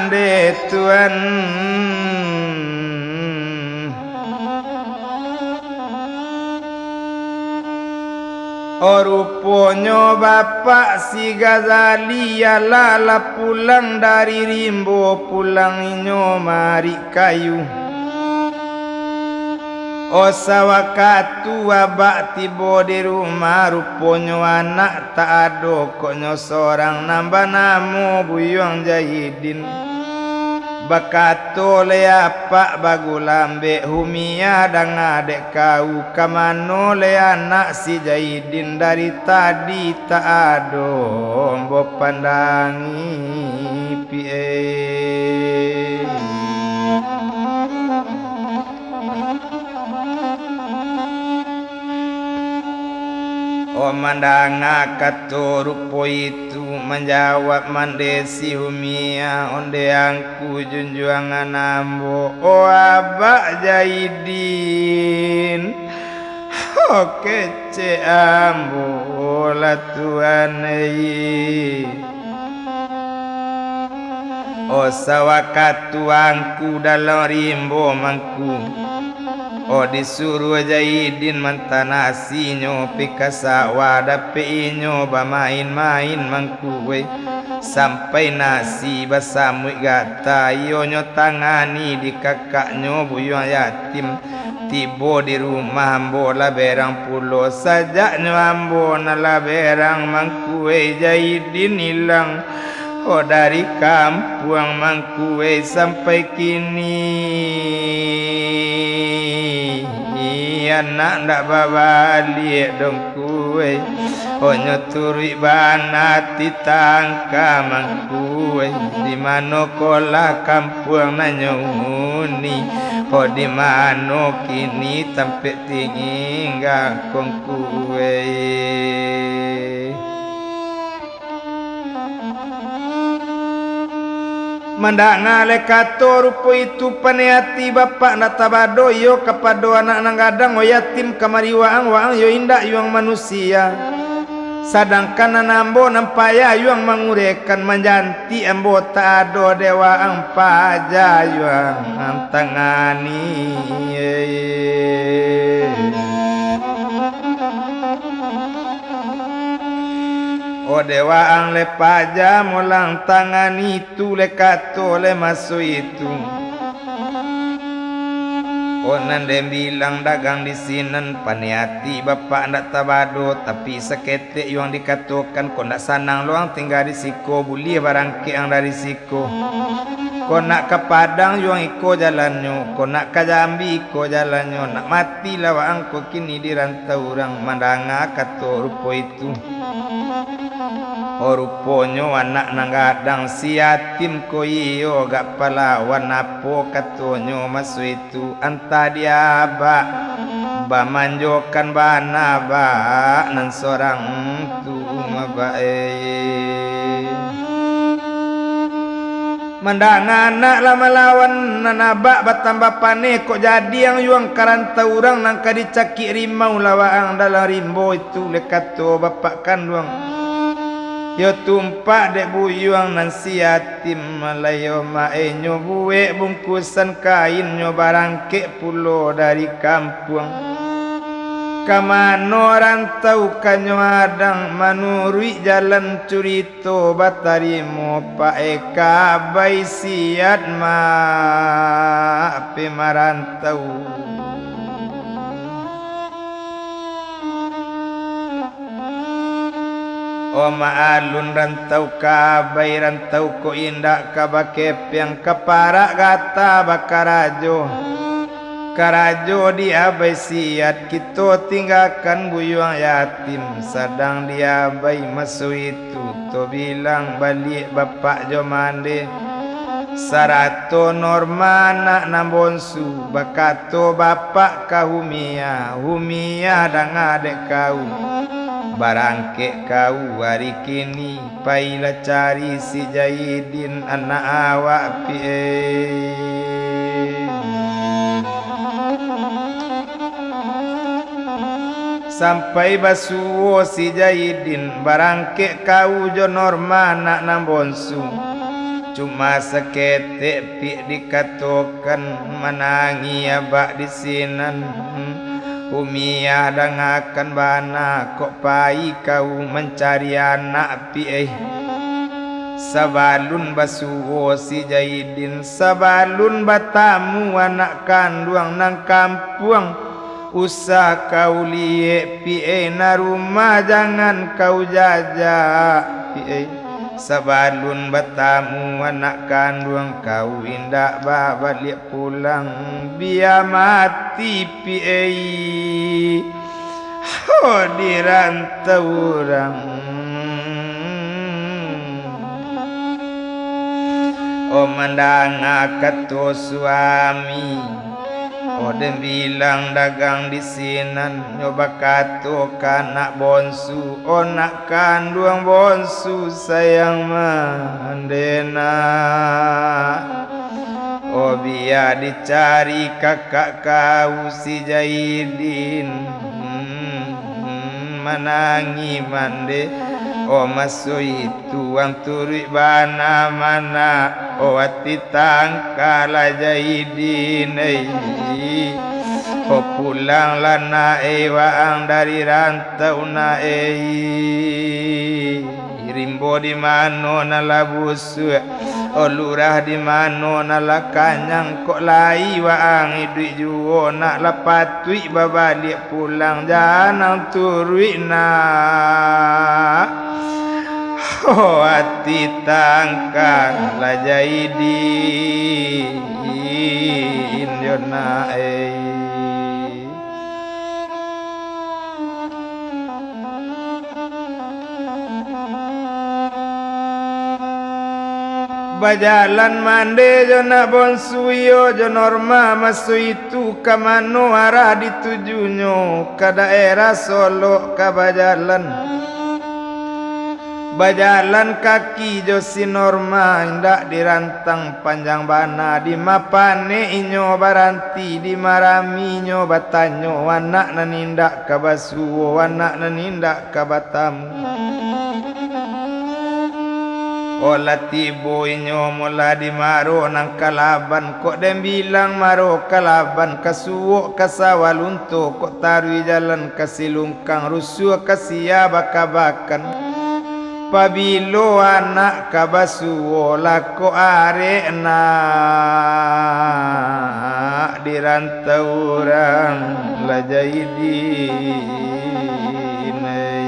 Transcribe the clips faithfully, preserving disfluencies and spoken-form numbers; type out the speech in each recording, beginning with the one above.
dek Tuan. Oh, ruponyo bapak si Ghazali, alah lah pulang dari rimbo, pulang inyo marik kayu. Oh, sawakatu abak tibo di rumah, ruponyo anak tak ado, kok nyo sorang nan banamo Buyuang Jaidin. Bakato le apak bagulambek, Humiah, danga dek kau, ka mano le anak si Jaidin, dari tadi tak ado ambo pandangi, Piak e. Oh, mandanga kato rupo itu, manjawab mande si Humiah, "Onde angku junjuangan ambo, oh abak Jaidin, oh kecek ambo lah Tuan e." Oh, sawakatu angku dalam rimbo mangku, oh, disuruah Jaidin mantanasi nyo pi ka sawah, dapek inyo bamain-main mangku, weh. Sampai nasi basamuik gata, iyo nyo tangani di kakaknyo Buyuang Yatim. Tibo di rumah ambo lah berang pulo, sajaknyo ambo nan lah berang mangku e, Jaidin ilang, oh, dari kampuang mangku e, sampai kini anak ndak babaliak doh. Kuwe, onyo turuik bana titangka mangkuwe, di mano kolah kampuang nan nyo uni, ko di mano kini tampek tingga kongkuwe. Mandanga le kato rupo itu, paneh ati bapak ndak tabado iyo kapado anak nan gadang, o yatim, kamari waang, waang yo indak yuang manusia. Sadangkan nan ambo nan payah yuang mangurekan, manjantik ambo tak ado dek waang paja yuang tangani. O dek waang le paja molang tangani tu le kato le maso itu. O nan den bilang dagang di sinan, paneh ati bapak ndak tabado, tapi saketek yuang dikatokan, ko ndak sanang lo ang tingga di siko, buliah barangkek ang dari siko. Ko nak ka Padang yuang iko jalannyo, ko nak ka Jambi iko jalannyo, nak mati lah waang ko kini di rantau urang. Mandanga kato rupo itu, o ruponyo anak nan gadang si yatim ko iyo agak palawan, apo katonyo maso itu, antah di abak bamanjokan bana abak nan sorang tu, abak e. Mandanga anak lah malawan nan abak batambah paneh, kok jadi ang yuang ka rantau urang nan ka dicakik rimau lah waang dalam rimbo itu, le kato bapak kanduang. Yo tumpak dek buyuang nan si yatim, alah yo mak e nyo buek bungkusan kain, nyo barangkek pulo dari kampuang. Ka mano rantau ka nyo adang, manuruik jalan curito batarimo, Pak e, ka Abai Siat mak pe marantau. O mak alun rantau ka Abai, rantau ko indak ka bakepeang, ka parak gata bakarajo. Karajo di Abai Siat, kito tinggakan buyuang yatim, sadang di Abai maso itu, to bilang baliak bapak jo mande, sarato Norma anak nan bonsu, bakato bapak ka Humiah, Humiah danga dek kau, barangkek kau ari kini. Pailah cari si Jaidin anak awak, Pi, eh. Sampai basuo si Jaidin, barangkek kau jo Norma anak nan bonsu. Cuma saketek, Pi'ai, dikatokan, manangih abak di sinan. Umiah dangakan bana, kok pai kau mancari anak, Pi'ai. Sabalun basuo si Jaidin, sabalun batamu anak kanduang nan kampuang, usah kau liek, Pi'ai, nan rumah jangan kau jajak, Pi'ai. Sabalun batamu anak kanduang kau, indak babaliak pulang, bia mati, Pi'ai. Ho, di rantau urang. O mandanga kato suami, o den bilang dagang di sinan, nyo bakato ka anak bonsu, o nak kanduang bonsu sayang mandena. O bia dicari kakak kau si Jaidin, manangih mande. O maso itu ang turuik bana mana, o ati tangka lah Jaidin, ei. O pulanglah nak ei waang dari rantau nak ei. Rimbo di mano nan lah busuak, o lurah di mano nan lah kanyang, kok lai waang iduik juo nak lah patuik babaliak pulang, jan ang turuik nak. Ho ati tangka lah Jaidin, yo nak ei. Bajalan mande jo nak bonsu iyo jo Norma maso itu, ka mano arah ditujunyo, ka daerah Solok ka bajalan. Bajalan kaki jo si Norma, indak dirantang panjang bana, di ma panek inyo baranti, di ma rami inyo batanyo, anak nan indak ka basuo, anak nan indak ka batamu. O lah tibo inyo molah di Maro nan ka laban, kok den bilang Maro ka laban, ka Suok ka Sawah Lunto, kok taruih jalan ka Silung kang rusuah ka sia bakabakan. Pabilo anak ka basuo, lah kok arek nak di rantau urang lah Jaidin ai.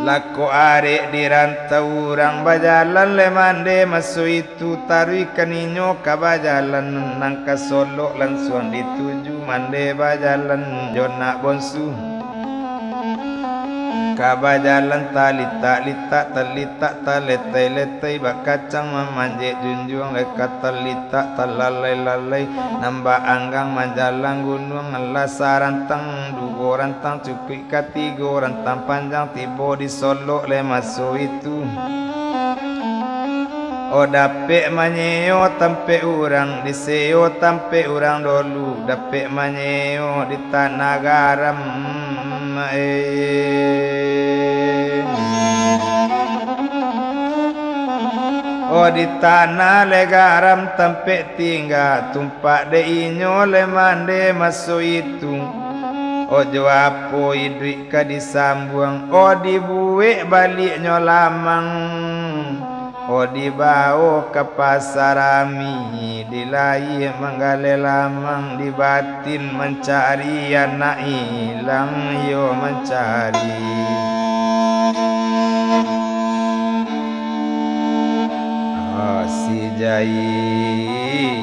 Lah kok arek di rantau urang, bajalan lai mande maso itu, taruihkan inyo ka bajalan nan ka Solok, lansuang dituju mande bajalan jo nak bonsu. Ka bajalan talitak-litak, talitak taletai-letai, bakacang mamanjek junjuang, lai ka talitak talalai-lalai, nan baanggang manjalang gunuang, alah sarantang duo rantang cukuik. Katigo rantang panjang tibo di Solok lai maso itu. O dapek manyeo tampek urang, diseo tampek urang dolu, dapek manyeo di tanah garam, eh. O di tanah lai garam tampek tingga, tumpak dek inyo lai mande maso itu. O jo apo iduik ka disambuang, o dibuek baliaknyo lamang, o dibao ka pasa rami, di lahia manggaleh lamang, di batin mancari anak ilang, iyo mancari. Ah, si Jai.